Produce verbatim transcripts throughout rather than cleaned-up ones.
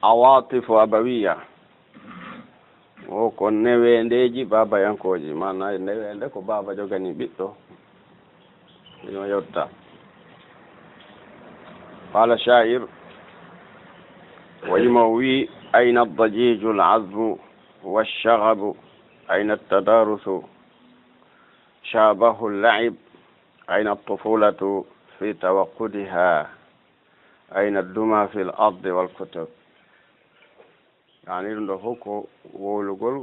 Awatifu abawiya. O ko neweendeeji baabayankooji, maanaa neweende ko baaba joganii ɓiɗɗo, ino yewta. Qaala shaa'ir, wayi mo wii, ayna dajiju al azbu wa shagabu, ayna tadarusu shabahu al laib, ayna tufulatu fi tawaqudiha, ayna duma fi al ardi wal kutub. Yani ɗum ɗo fof ko wowlugol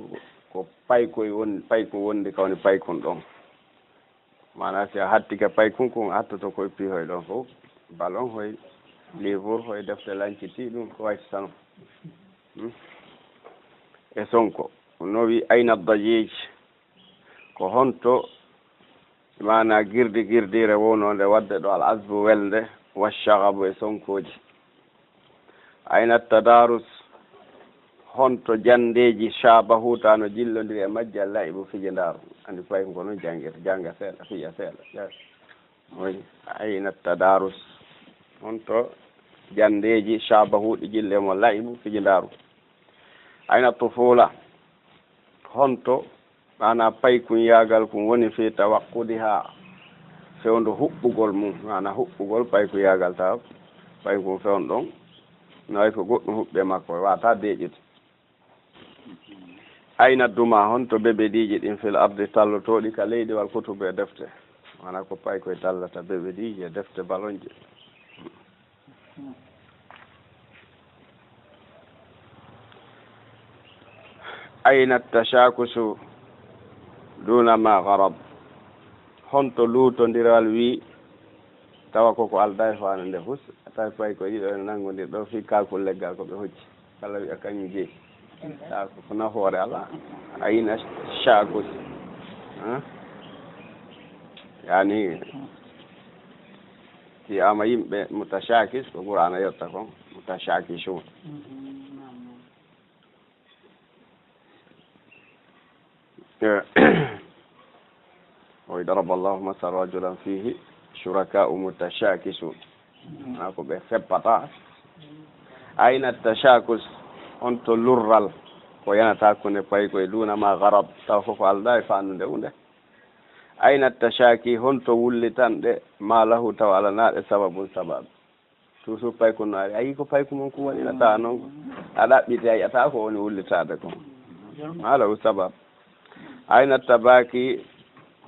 ko paykoy won, payko wondi ka woni paykun ɗon. Maanaa si a hatti ka paykun kun, a hattoto koye piihoy ɗon fof, balon hoy, livre hoy, defte lanciti ɗum ko wayti sano. Hmm? E sonko, no wi ayna dajij, ko honto maanaa girdi girdiire wownoonde waɗde ɗo al azbu welde, wa shagabu e sonkooji. Ayna tadarus, honto janndeeji shabahu tawa no jillondiri e majji al laibu fijindaaru. Anndi paykun ko noon janngirta, jannga seeɗa, fija seeɗa. Ƴeew. Oy, ayna tadarus, honto janndeeji shabahu ɗi jilli e mo laibu fijindaaru. Ayna tufula, honto maanaa paykunyaagal kun woni fii tawaqqudiha, fewndo huɓɓugol mum, maanaa huɓɓugol paykunyaagal, tawa paykun kun fewndo ɗon, no way ko goɗɗum huɓɓi e makko, wata deeƴude. Ayna duma, honto bebediiji ɗin fil ardi tallotooɗi ka leydi wal kutubi e defte, maanaa ko paykoy tallata bebediiji e defte balonje. Ayna tashakusu duna ma garab. Honto luutondiral wi tawa koko aldaa e faandu nde fus, a tawi paykoy ɗiɗo ene nanngondir ɗo fii kaakol leggal ko ɓe hocci. Kala wiya kañum jeyi. Tawa ko nafoore alaa. Ayna shakus. Haa? Yani, si ama yimɓe mutashakis, ko Qur'aana yotta kon, mutashakishun. Eh, wa daraba Allahu masalan rajulan fihi shuraka'u mutashakisun. Haa ko ɓe feppata. Ayna tashakus, honto lurral ko yanata ko ne payi koye duna ma garab, taw fof aldaa e faandude hunde. Ayna tashaki, honto wullitanɗe ma lahu taw alanaaɗe sababun sabab. Toujours paykun no ari, a yii ko paykun mon kun waɗi, na tawa noon a ɗaɓɓiti, a yi'ata ko woni wullitaade kon. Ma lahu sabab. Ayna tabaki,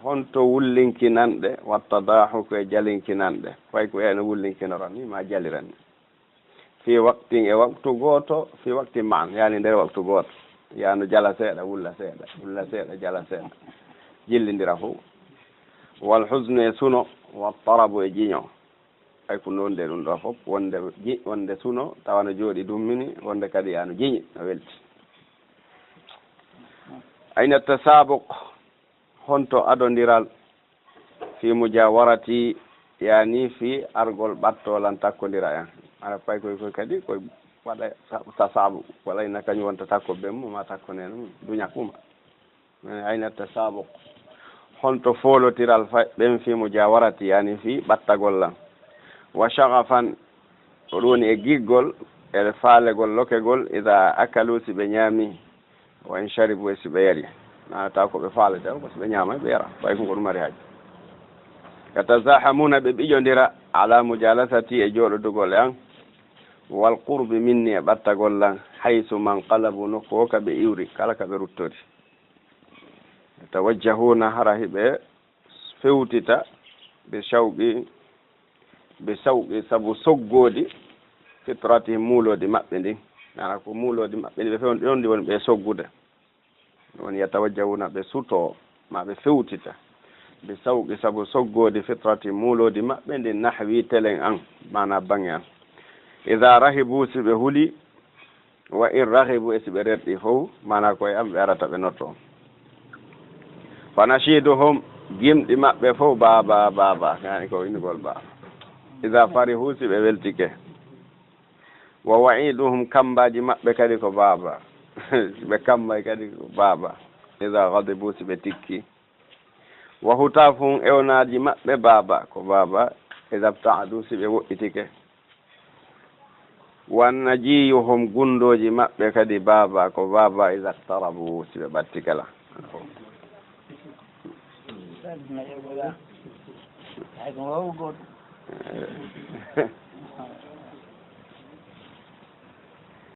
honto wullinkinanɗe, wa tadahuk e jalinkinanɗe. Payku ene wullinkinora ni, ma jalira ni. Fii waqtin, e waktu gooto, fii waqtin ma'an, yani nder waktu gooto. Yaano jala seeɗa, wulla seeɗa, wulla seeɗa, jala seeɗa. Jillindira fof. Wal huznu e suno, wa tarabu e jiño. Ay ko noon de ɗum ɗo fof, wonde ji-, wonde suno, tawa no jooɗi dummini, wonde kadi ano jiñi, no welti. Ayna tasabuq, honto adondiral, fi mujawarati, yani fi argol ɓattolan takkondira en. Ana pay koy koy kadi koy waɗa ta-, tasabuq, wala ina kañum wonta takko bemmo, ma takko neno, duña kuma. Ayna tasabuq. Honto foolotiral fa-, ɓen fi mujawarati, yani fi ɓattagol lan. Wa shagafan, ko ɗum woni e giggol, e faalegol, lokegol, ida akalu, si ɓe ñaami, wa in sharibu, e si ɓe yari. Nanata ko ɓe faalete, ko si ɓe ñaama, ɓe yara. Ɓay ko ɗum mari haaju. Yatazahamuna, ɓe ɓiƴondira, ala mujalasati, e jooɗodugol e an. Wal qurbi minni, e ɓattagol lan. Haysu man qalabu, nokku o ka ɓe iwri, kala ka ɓe ruttori. Tawajjahuna, hara hiɓe fewtita, bi shawqi, bi shawqi, sabu soggoodi, fitratihim, muloodi maɓɓe ndin. Maana ko muloodi maɓɓe ndi ɓe fewndi ɗon, ndi woni ɓe soggude. Ɗum woni yatawajjahuna, ɓe suto, ma ɓe fewtita. Bi shawqi, sabu soggoodi, fitratihim, muloodi maɓɓe ndin, nahwi, telen an, maana baŋe an. Idha rahibu, si ɓe huli, Wa in rahibu, e si ɓe rerɗi fof, maana ko e am ɓe arata ɓe notto. Fa nashiduhum, gimɗi maɓɓe fof, baaba, baaba, yani ko innugol baaba. Iza farihu, si ɓe weltike. Wa wa'iduhum, kammbaaji maɓɓe kadi ko baaba. Si ɓe kammbay kadi ko baaba. Iza ghadibu, si ɓe tikki. Wa hutafuhum, ewnaaji maɓɓe, baaba, ko baaba. Iza bta'adu, si ɓe woɗɗitike. Wa najiyuhum, gundooji maɓɓe kadi, baaba ko baaba, iza qtarabu, si ɓe ɓatti kala.